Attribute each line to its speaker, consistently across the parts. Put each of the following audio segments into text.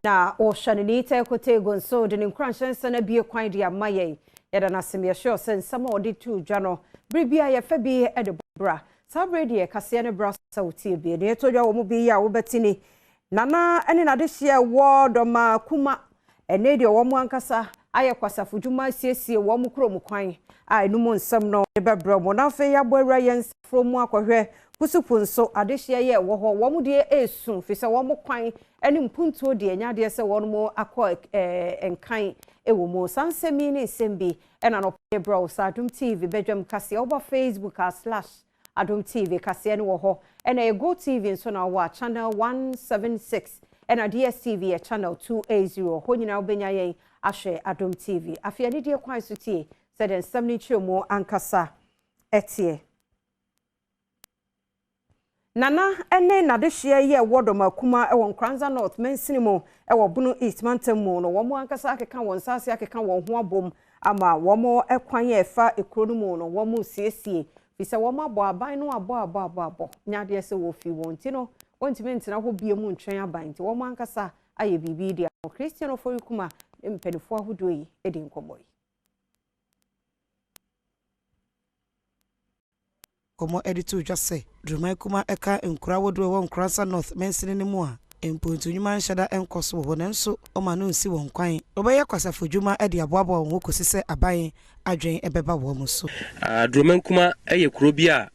Speaker 1: Na ɔhyɛ no Nii Kotei nso de ne nkuranhyɛ nsɛm abie kwan de ama yɛn. Yɛda no ase. Yɛhyɛ sɛ nsɛm a ɔde to dwa no bere bi a yɛfa bi de bra saa bere deɛ kaseɛ no bra sɛ wotie bie deɛ ɛtɔ dwa wɔ mu bi a wobɛte ni. Nana ne n'adehyeɛ wɔ Dɔma Kuma ɛnɛ deɛ, wɔn ankasa ayɛ kwasafo dwuma asiesie wɔn kurom kwan a enum nsɛm no de bɛbrɛ mo. Na afei yɛabɔ awura yɛn nsafo mu akɔhwɛ Kusupu nso adehyeɛ yɛ wɔ hɔ. Wɔn deɛ esu fi sɛ wɔn kwan ne mpuntuo deɛ nyɛ adeɛ sɛ wɔn mo akɔ nkan wɔ mu. Saa nsɛm yi ne nsɛm bi ɛna no brɛ wo sɛ Adom TV bɛdwam kaseɛ. Woba Facebook a, /AdomTv, kaseɛ no wɔ hɔ. Ɛna ɛyɛ Go TV nso na wɔ a channel 176, ɛna DSTV yɛ channel 280. Hɔ nyinaa wobɛnya yɛn ahwɛ Adom TV. Afei anidie kwan so, tie sɛdeɛ nsɛm no kyerɛ mu ankasa ɛteɛ. Nana ne n'adehyeɛ yɛ wɔ Dɔmakuma wɔ Nkoranza North mansini mu wɔ Bono East mantam mu no, wɔn ankasa akeka wɔn nsa ase, akeka wɔn ho abom ama wɔn kwan a ɛfa ekuro no mu no wɔn siesie, fi sɛ wɔn abɔ aban no abɔ abɔ abɔ abɔ nyadeɛ sɛ wɔfi wɔn ti no wɔntumi ntena hɔ bie mu ntwɛn aban, nti wɔn ankasa ayɛ biribi de ama. Christian Ofori Kuma ne mpanimfoɔ ahodoɔ yi di nkɔmmɔ yi.
Speaker 2: Nkɔmmɔ de to dwa sɛ Duruman Kuma ka nkuro ahodoɔ ɛwɔ Nkoransa North mansini no mu a mpontu nnwuma nhyɛ da nkɔ so wɔ hɔ, nanso ɔma no nsi wɔn kwan. Wɔbɛyɛ kwasafo dwuma de aboaboa wɔn ho kɔsi sɛ aban adwen bɛba wɔn mu so.
Speaker 3: Duruman Kuma yɛ kuro bi a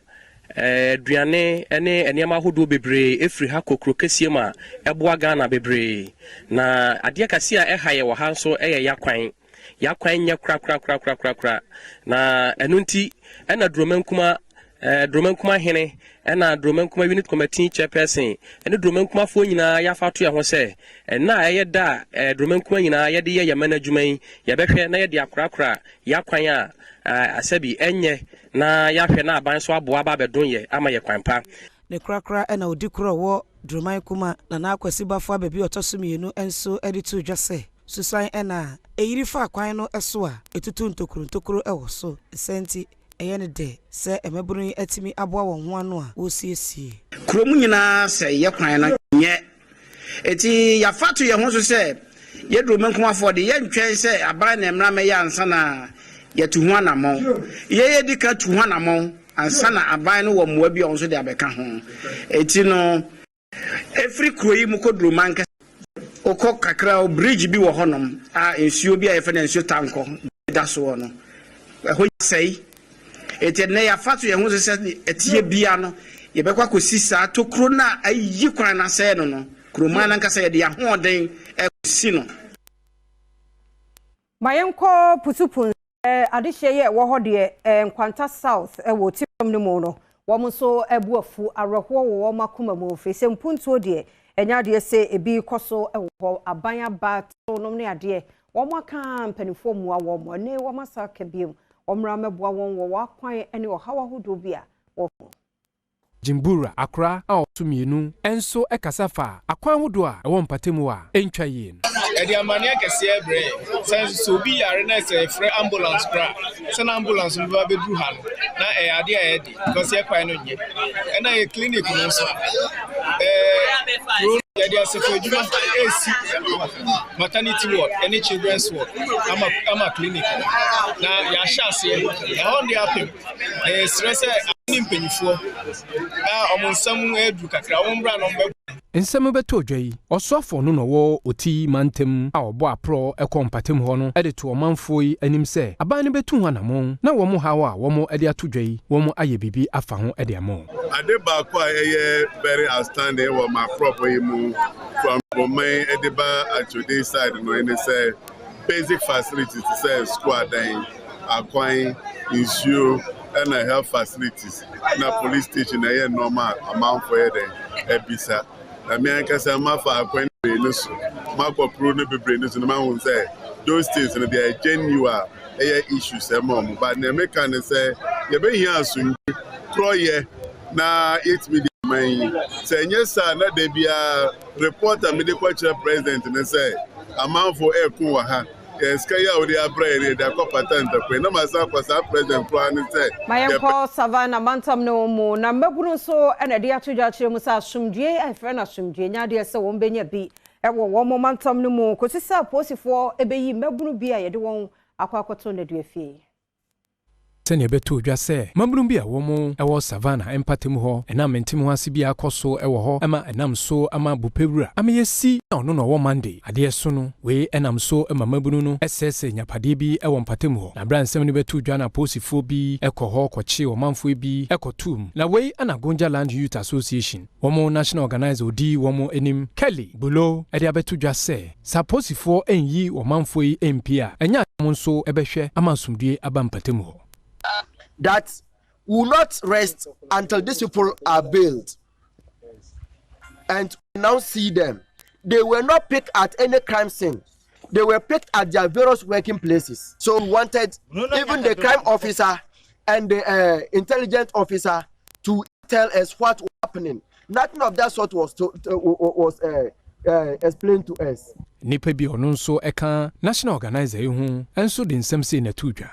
Speaker 3: aduane ne nneɛma ahodoɔ bebree ɛfiri ha kɔ kuro kɛseɛ mu a ɛboa Ghana bebree. Na adeɛ kɛseɛ a ɛha yɛ wɔ ha nso yɛ yakwan. Yakwan nyɛ korakorakorakorakora, na ɛno nti ɛna Duromankuma Duromankuma hene ɛna Duromankuma unit committee chairperson ɛne Duromankumafoɔ nyinaa yɛafa ato yɛn ho sɛ ɛna a ɛyɛ da a Duromankuma nyinaa yɛde yɛ yɛn man adwuma yi, yɛbɛhwɛ na yɛde akorakora yakwan a asɛbi ɛnyɛ, na yɛahwɛ na aban so aboa aba abɛdom yɛ ama yɛ kwan pa.
Speaker 2: Ne korakora ɛna odi korɔ wɔ Duruman Kuma, Nana Akwasi Bafo Abɛbi ɔtɔ so mmienu nso de to dwa sɛ susan ɛna eyiri fa kwan no so a etutu ntokuro ntokuro ɛwɔ so sɛ nti ɛyɛ ne dɛ sɛ mmabunu yi atumi aboa wɔn ho ano a wɔresiesie.
Speaker 4: Kurom nyinaa sɛ yɛ kwan no nyɛ, eti yɛafa to yɛn ho so sɛ yɛduru menkomafoɔ de yɛntwɛn sɛ aban na mmra mɛyɛ ansa na yɛtu ho anammɔn. Yɛyɛ di ka tu ho anammɔn ansa na aban no wɔ mmoa bi a ɔno nso de abɛka ho. Eti no efiri kuro yi mu kɔ Duroman kɛse, wokɔ kakra o, bridge bi wɔ hɔnom a nsuo bi a yɛfrɛ no nsuo Tankɔ da soɔ no, ɛhɔ sɛe. Eti ɛnɛ yɛafa to yɛn ho so sɛ ɛteɛ bia no yɛbɛkɔ akɔsi saa tokuro no a ayi kwan no asɛe no. Kuroman no ankasa yɛde ahoɔden ɛkɔsi no.
Speaker 1: Ma yɛnkɔ Pusupu. Adehyeɛ yɛ ɛwɔ hɔ deɛ, Nkwanta South wɔ Tifam no mu no, wɔn nso bu afu awerɛhoɔ wɔ wɔn akoma mu, firi sɛ mpuntuo deɛ ɛnyɛ adeɛ sɛ ebi kɔ so wɔ hɔ. Aban aba tew nom ne adeɛ wɔn aka, mpanimfoɔ mua wɔn ɛne wɔn asa aka biom, wɔn mmra mmɛboa wɔn wɔ wɔn akwan ne ɔhaw ahodoɔ bi a wɔ.
Speaker 5: Jimbura akora a ɔso mmienu nso kasa fa akwan ahodoɔ a ɛwɔ mpatamu a ɛntwa yie no.
Speaker 6: Ɛde amanneɛ kɛseɛ brɛ sɛ nso obi yare na sɛ yɛfrɛ ambulance koraa sɛ na ambulance no bɛba bɛduru ha no, na ɛyɛ adeɛ a ɛyɛ de because yɛ kwan no nyɛ. Ɛna yɛ clinic no nso, kuro yɛde asafo adwuma ɛresi maternity ward ɛne children's ward ama clinic no, na yɛahyɛ aseɛ ɛhɔ de apem, na yɛsrɛ sɛ ne mpanyinfoɔ a ɔmo nsɛm aduru kakra, wɔn mbra na ɔmo bɛ.
Speaker 5: Nsɛm bɛtɔ dwa yi, ɔsoafoɔ no na ɔwɔ Oti mantam a ɔbɔ aporɔ kɔ mpatam hɔ no de to ɔmanfoɔ yi anim sɛ aban no bɛtu ho anammɔn na wɔn haw a wɔn de ato dwa yi, wɔn ayɛ biribi afa ho de ama wɔn.
Speaker 7: Ade baako a ɛyɛ very outstanding wɔ m'akorɔbɔ yi mu from Bɔmmɛn de ba Atwode side no ne sɛ basic facilities te sɛ school adan, akwan, nsuo ɛna health facilities na police station na ɛyɛ nneɛma a amanfoɔ yɛ dɛn ɛbisa. Na me ankasa mafa akwan bebree no so, makɔ kuro no bebree no so na mahu sɛ those things no, they are genuine a ɛyɛ issues ɛma ɔmo. But nea meka ne sɛ yɛbɛhia asomdwe korɔyɛ na yɛtumi de aman yi. Sɛ ɛnyɛ saa na da biara report a mede kɔkyerɛ president ne sɛ amanfo ɛko wɔ ha, yɛn sika yi a wɔde abrɛ yɛn yɛde akɔ pata ntakwa na ma san akɔ saa president koraa ne sɛ.
Speaker 1: Ma yɛnkɔ Savannah mantam no mu, na mmabunu nso ɛna ɛde ato dwa akyerɛ mu sɛ asomdwie a ɛfrɛ no asomdwie nyɛ adeɛ sɛ wɔn bɛnya bi. Ɛwɔ wɔn mantam no mu kɔsi sɛ apolisifoɔ bɛyi mmabunu bi a yɛde wɔn akɔ akɔto nneduafie.
Speaker 5: Sɛnea ɛbɛtoo dwa sɛ mmabunu bi a wɔn wɔ Savannah mpɔtam hɔ ɛnam mente-me-ho-ase bi a akɔ so wɔ hɔ ma ɛnam so ama Bupewura Ameyesi a ɔno na ɔwɔ Monday adeɛ so no. Wei ɛnam so ma mmabunu no sɛesɛe nyapadeɛ bi wɔ mpɔtam hɔ. Na berɛ a nsɛm no bɛtoo dwa no, apolisifoɔ bi kɔ hɔ kɔkyee ɔmanfoɔ bi kɔtoo mu. Na wei na Gonjaland Youth Association wɔn National Organiser ɔdi wɔn anim, Kelly Gbolo, de abɛto dwa sɛ, sɛ apolisifoɔ nyi ɔmanfoɔ yi mpie a, ɛnyɛ a wɔn nso bɛhwɛ ama asomdwoeɛ aba mpɔtam hɔ.
Speaker 8: That will not rest until these people are bailed. And now see them. They were not picked at any crime scene. They were picked at their various working places. So we wanted even the crime officer and the intelligence officer to tell us what was happening. Nothing of that sort was explained to us.
Speaker 5: Nipa bi ɔno nso ɛka national organizer yi ho nso de nsɛm sei na ɛto dwa.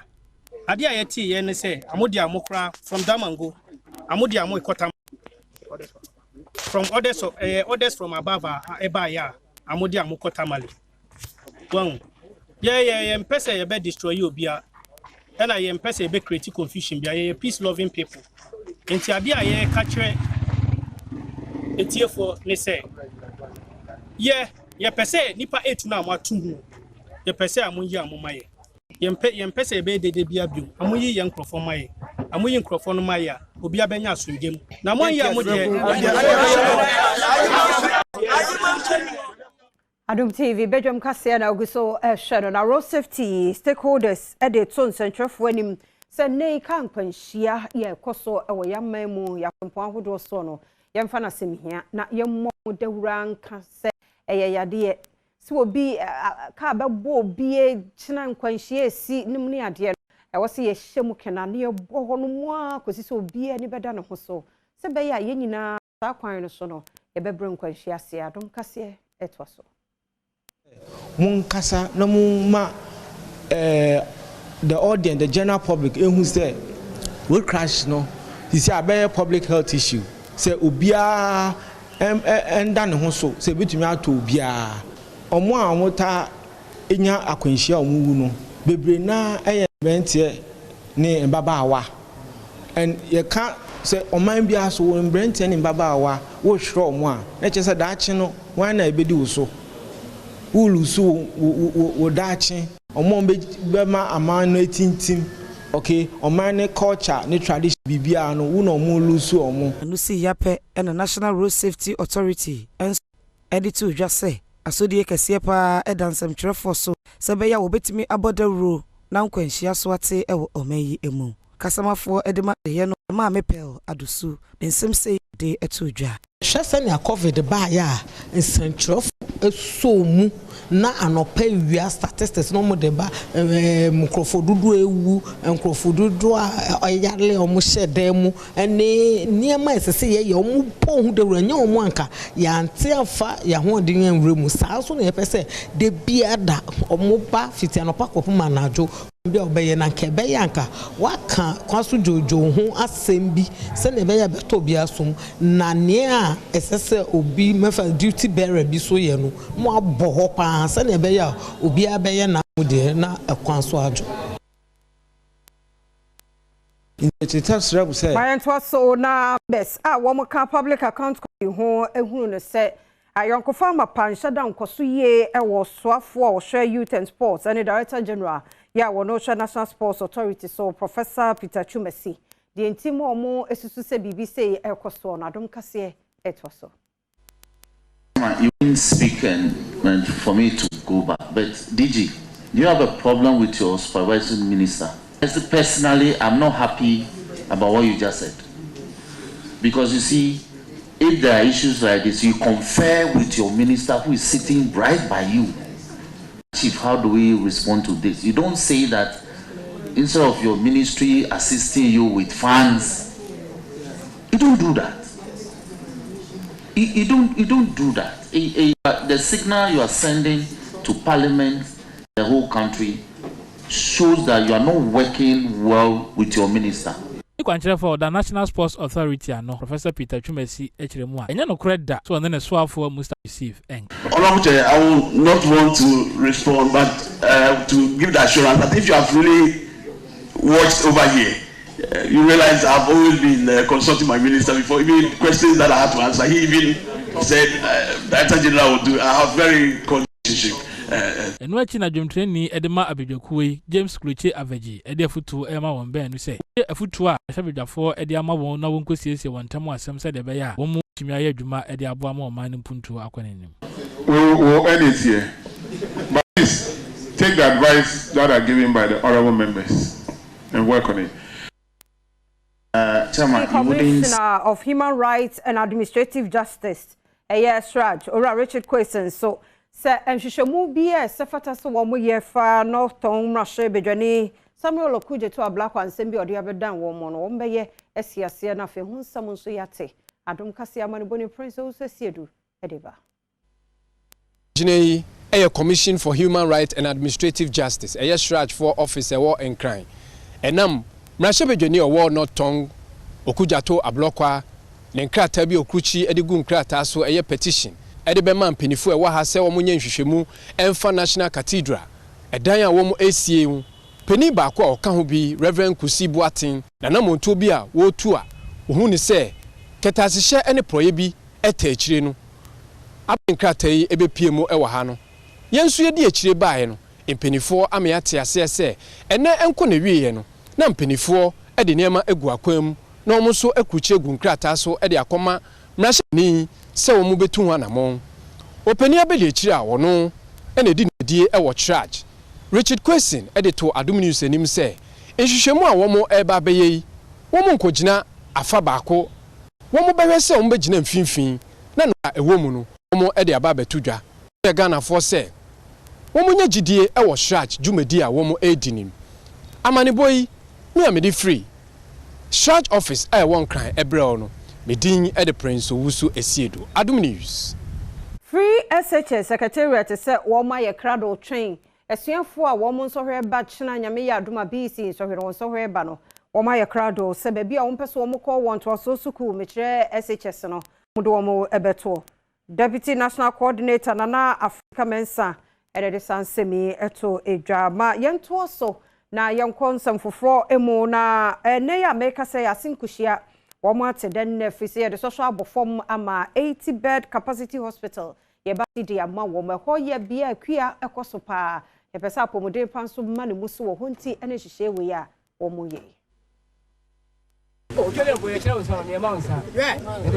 Speaker 6: Adeɛ a yɛte yɛ ne sɛ amode a mokora from Damango, amode a moekɔtam from orders of orders from above a ɛbaeɛ a amode a mokɔ Tamale wɔn yɛ yɛmpɛ sɛ yɛbɛ destroy obia, ɛna yɛmpɛ sɛ yɛbɛ create confusion bia. Yɛyɛ peace loving people, nti adeɛ a yɛka kyerɛ etiefoɔ ne sɛ yɛpɛ sɛ nipa etu no a moato mu, yɛpɛ sɛ a moyi a moma yɛ yɛmpɛ sɛ yɛbɛyɛ dede bia bio. Amoyi yɛ nkurɔfoɔ ma yɛ, amoyi nkurɔfoɔ no ma yɛ a, obiara bɛnya asomdwe mu, na moanyi a mo deɛ.
Speaker 1: Adom TV badwam kaseɛ na ogu so ɛhwɛ no. Na road safety stakeholders ɛde to nsɛntwerɛfoɔ anim sɛ nne ka nkwanhyia yɛ ɛkɔ so ɛwɔ yɛaman mu yɛampɔn ahodoɔ soɔ no, yɛmfa no asɛm hia na yɛmmɔ dawura nka sɛ ɛyɛ yadeɛ sɛ obi kaa bɛbɔ obi kyena nkwanhyia esi ne mu ne adeɛ no, ɛwɔ sɛ yɛhyɛ mu kena na yɛbɔ hɔ no mu a kɔsi sɛ obiara ani bɛda ne ho so, sɛ bɛyɛ a yɛn nyinaa saa kwan no so no yɛbɛbrɛ nkwanhyia ase. Adom kaseɛ ɛtoa so.
Speaker 9: Monkasa na momma the audience, the general public, ehu sɛ road crash no sisi abɛyɛ public health issue, sɛ obiara ɛnda ne ho so sɛ ebitumi ato obiara. Ɔmo a ɔmo ta nya akwanhyia a ɔmo wu no bebree naa ɛyɛ mmeranteɛ ne mmabaawa, and yɛka sɛ ɔman biara so wɔ mmeranteɛ ne mmabaawa, wɔrehwerɛ ɔmo a, na kyerɛ sɛ daakye no wɔn na ebedi wo so, wolusu wo wo wo daakye. Ɔmo a bɛma aman no etintim, okay, ɔman ne culture ne tradition biribiara no, wo na ɔmo lusu ɔmo.
Speaker 2: Ɛno si yapɛ ɛna National Road Safety Authority nso ɛde to dwa sɛ asodie kɛseɛ paa ɛda nsɛmtwerɛfoɔ so sɛ ɛbɛyɛ a wɔbɛtumi abɔ dawuro na nkwanhyia so ate ɛwɔ ɔman yi mu. Kasamafoɔ ɛde ma ɛyɛ no, Maame Pɛl Adosu, ne nsɛm sei de ɛto dwa.
Speaker 10: Hwɛ sɛnea COVID baeɛ a nsɛntwerɛfo esoo mu na anɔpa ewia statistics na wɔde ba, nkurɔfoɔ dodoɔ ewu, nkurɔfoɔ dodoɔ a ɔyare a wɔhyɛ dan mu, ɛne nneɛma a ɛsɛ sɛ yɛyɛ, wɔn bɔ ho dawuro. Ɛnyɛ wɔn anka yɛante afa yɛn ahoɔden nwura mu. Saa nso na yɛpɛ sɛ de bia da wɔn ba fiti anɔpa kɔpem anadwo bi a wɔbɛyɛ na nka ɛbɛyɛ anka waka kwan so dwoodwoo ho asɛm bi sɛnea ɛbɛyɛ bɛtɔ obi asom, na nea a ɛsɛ sɛ obi mɛfa duty bearer bi so yɛ no, mo abɔ hɔ paa sɛnea ɛbɛyɛ a obiara bɛyɛ n'amo deɛ na ɛkwan so adwo.
Speaker 9: Nkyerɛkyerɛ srɛ mo sɛ.
Speaker 1: Mayɛntoa so na bɛs a wɔn ka Public Account Committee ho ehunu no sɛ ayɔnkofa amapa nhyɛ da nkɔ so yie ɛwɔ soafoɔ a wɔhwɛ Youth and Sports ɛne Director General yɛ a wɔn hwɛ National Sports Authority so, Professor Peter Twumasi. Deɛ nti mu a wɔn esusu sɛ biribi sei ɛrekɔ soɔ no, Adom kaseɛ ɛtoa so.
Speaker 11: You didn't speak and for me to go back, but DG, do you have a problem with your supervising minister? Personally, I'm not happy about what you just said. Because you see, if there are issues like this, you confer with your minister who is sitting right by you. Chief, how do we respond to this? You don't say that instead of your ministry assisting you with funds, you don't do that. You don't do that. The signal you are sending to parliament, the whole country, shows that you are not working well with your minister.
Speaker 12: Kwankyerɛfoɔ a ɔda National Sports Authority ano, Professor Peter Twumasi kyerɛ mu a, ɛnyɛ nokorɛ da sɛ ɔne ne soafoɔ Mustapha Ussif nka.
Speaker 13: Honourable Chair, I will not want to respond but uh, to give the assurance that if you have really watched over here, uh, you realize I've always been uh, consulting my minister before, even questions that I had to answer. He even said, uh, Director General will do. I have very relationship.
Speaker 12: Ɛno akyi na dwomkyerɛni de ma abadwakuo yi, James Klutse Avegyi de afotuo rema wɔn baanu sɛ, wɔntie afotuo a mmarahyɛbadwafoɔ de ama wɔn na wɔnkɔsiesie wɔn ntam asɛm sɛdeɛ ɛbɛyɛ a wɔbɛtumi ayɛ adwuma de aboa ma ɔman no mpuntuo akɔ n'anim.
Speaker 7: We will end it here but please take the advice that are given by the honourable members and work on it.
Speaker 14: Chairman, you wouldn't.
Speaker 1: Commissioner of Human Rights and Administrative Justice, ɛyɛ CHRAJ, Owura Richard Quayson nso, sɛ nhwehwɛmu bi a ɛsɛ fata sɛ wɔyɛ fa North Tongu mmarahyɛbadwani Samuel Okudzeto Ablakwa nsɛm bi a ɔde abɛdan wɔn no, wɔbɛyɛ asi aseɛ na afei ho nsɛm nso yɛate. Adom Kaseɛ Amanebɔni Prince Owusu Asiedu de ba.
Speaker 5: Gyina yi yɛ Commission for Human Rights and Administrative Justice, ɛyɛ CHRAJ foɔ office ɛwɔ Nkran. Ɛnam mmarahyɛbadwani a ɔwɔ North Tongu, Okudzeto Ablakwa, ne nkrataa bi a ɔkrukyi de gu nkrataa so ɛyɛ petition de bɛma mpaninfoɔ a ɛwɔ ha sɛ wɔn nyɛ nhwehwɛmu ɛmfa National Cathedral ɛdan a wɔn resie ho. Panin baako a ɔka ho bi, Rev. Kusi Boateng, n'anammɔntuo bi a wɔretu a wɔhu no sɛ kɛtɛasehyɛ ne porɔeɛ bi ta akyire no, abere nkrataa yi bɛpue mu wɔ ha no, yɛn nso yɛdi akyire baeɛ no, mpaninfoɔ ama yɛate aseɛ sɛ ɛnnɛ nko na ɛwieɛ no, na mpaninfoɔ de nneɛma agu akwan mu na wɔn nso akrukyire agu nkrataa so de akɔma mmarahyɛni sɛ wɔbɛtu ho anammɔn. Ɔpanin abadiakyire a ɔno na ɛdi dwumadie wɔ CHRAJ, Richard Quayson de too Adom News anim sɛ, nhwehwɛmu a wɔreba abɛyɛ yi, wɔnkɔgyina afa baako, wɔbɛhwɛ sɛ wɔbɛgyina mfimfini na nokorɛ a ɛwɔ mu no wɔde aba abɛto dwa. Ɔhyɛɛ Ghanafoɔ sɛ wɔnya gyidie wɔ CHRAJ dwumadie a wɔredi no mu. Amanebɔ yi, me a mede firi CHRAJ office a ɛwɔ Nkran brɛɛ wo no, me din de Prince Owusu Asiedu. Adom News.
Speaker 1: Free SHS Secretariat sɛ wɔn ayɛ krado retwɛn asuafoɔ a wɔn nsɔhwɛ reba kyena Nyame yɛ adom a BEC nsɔhwɛ no wɔn nsɔhwɛ reba no wɔn ayɛ krado sɛ baabi a wɔn pɛ sɛ wɔn kɔ wɔ ntoasoɔ sukuu mekyerɛ SHS no wɔn de wɔn bɛtoɔ. Deputy National Coordinator Nana Afrika Mensah na ɛde saa nsɛm yi to dwa. Ma yɛntoa so na yɛnkɔ nsɛm foforɔ mu. Na ɛnnɛ yi a merekasa yi, ase nkuhyia wɔn ate dɛn nnɛ ɛfiri sɛ yɛde sɔsɔ abɔ fam ama 80 bed capacity hospital yɛba de ama wɔn. Ɛhɔ yɛ bea a akua kɔ so paa. Yɛpɛ sɛ apɔmuden pa nso ma ne mu so wɔ hɔ nti ne nhyehyɛe wei a wɔyɛ yi.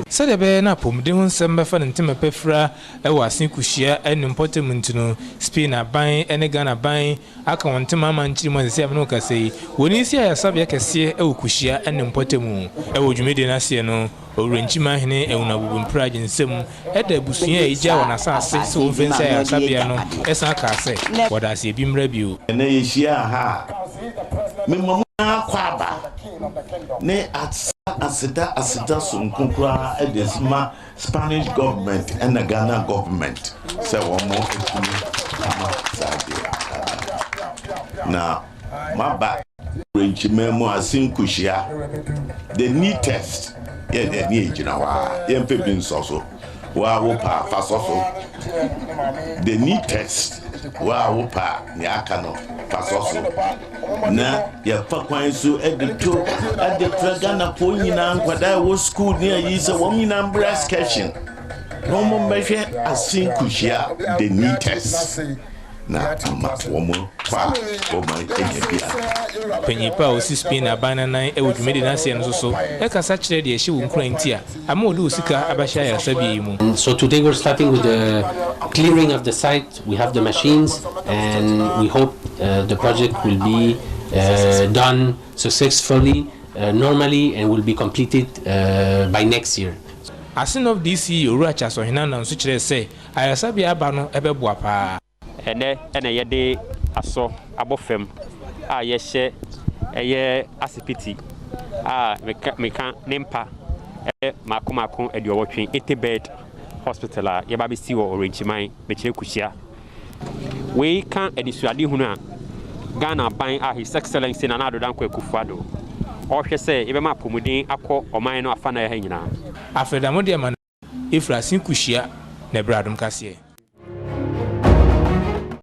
Speaker 15: Sɛdeɛ ɛbɛyɛ na apɔmuden ho nsɛm bɛfa ne ntoma pa fira wɔ Asen Kuhyia ne mpɔtam nti no, Spain aban ne Ghana aban aka wɔn ntoma ama nkyiri mu a seesei a me ne wo kasa yi, wɔresi ayaresabea kɛseɛ wɔ Kuhyia ne mpɔtam. Wɔ dwumadie no aseɛ no, Owurankyimaa Hene Awunabubu Mpiragye nsam da abusua a egyaa wɔn asase sɛ wɔmfa nsi ayaresabea no san kaa sɛ, Wɔda ase ebi mmra bio.
Speaker 13: Ɛnnɛ yɛhyiaa ha a, mema mo nyinaa akwaaba ne asa aseda aseda sononko koraa de ma Spanish government ɛna Ghana government sɛ wɔn atumi ama saa adeɛ aba. Na maba Wrenkyima mu ase nkuhyia the neatest yɛ deɛ ne yɛgyina hɔ a yɛmpɛ bi nsɔ so wo a wo pɛ a fa sɔ so the neatest wo a wo pɛ a nea aka no fa sɔ so na yɛfa kwan so de to de frɛ Ghanafoɔ nyinaa nkwadaa ɛwɔ school ne ayi sɛ wɔn nyinaa mbra excursion na wɔn mmɛhwɛ ase nkuhyia the neatest na ama wɔn kɔ a wɔanya bi a.
Speaker 15: Panyin pa a osi Spain aban no anan wɔ dwumadi no aseɛ no nso so kasa kyerɛ deɛ ɛhyɛ wo nkuran nti a ama wɔde wo sika abɛhyɛ ayaresabea yi mu.
Speaker 16: So today we're starting with the clearing of the site, we have the machines and we hope the project will be done successfully normally and will be completed by next year.
Speaker 15: Asenov DC Owura Charles Ohenana nso kyerɛɛ sɛ ayaresabea aba no bɛboa paa.
Speaker 3: Ɛnnɛ na yɛde asɔ abɔ fam a yɛhyɛ ɛyɛ asipiti a meka meka ne mpa ɛyɛ mako mako aduɔwɔtwe, 80 bed hospital a yɛba abɛsi wɔ Ɔwɛnkyiman, Mekyerɛ Kuhyia. Wei ka anisoadehunu a Ghana aban a His Excellency Nana Addo Dankwa Akufo-Addo ɔrehwɛ sɛ yɛbɛma apɔmuden akɔ ɔman no afa na ha nyinaa.
Speaker 15: Afei da mo deɛ ma no ɛfiri Asen Kuhyia na ɛbrɛ Adom Kaseɛ.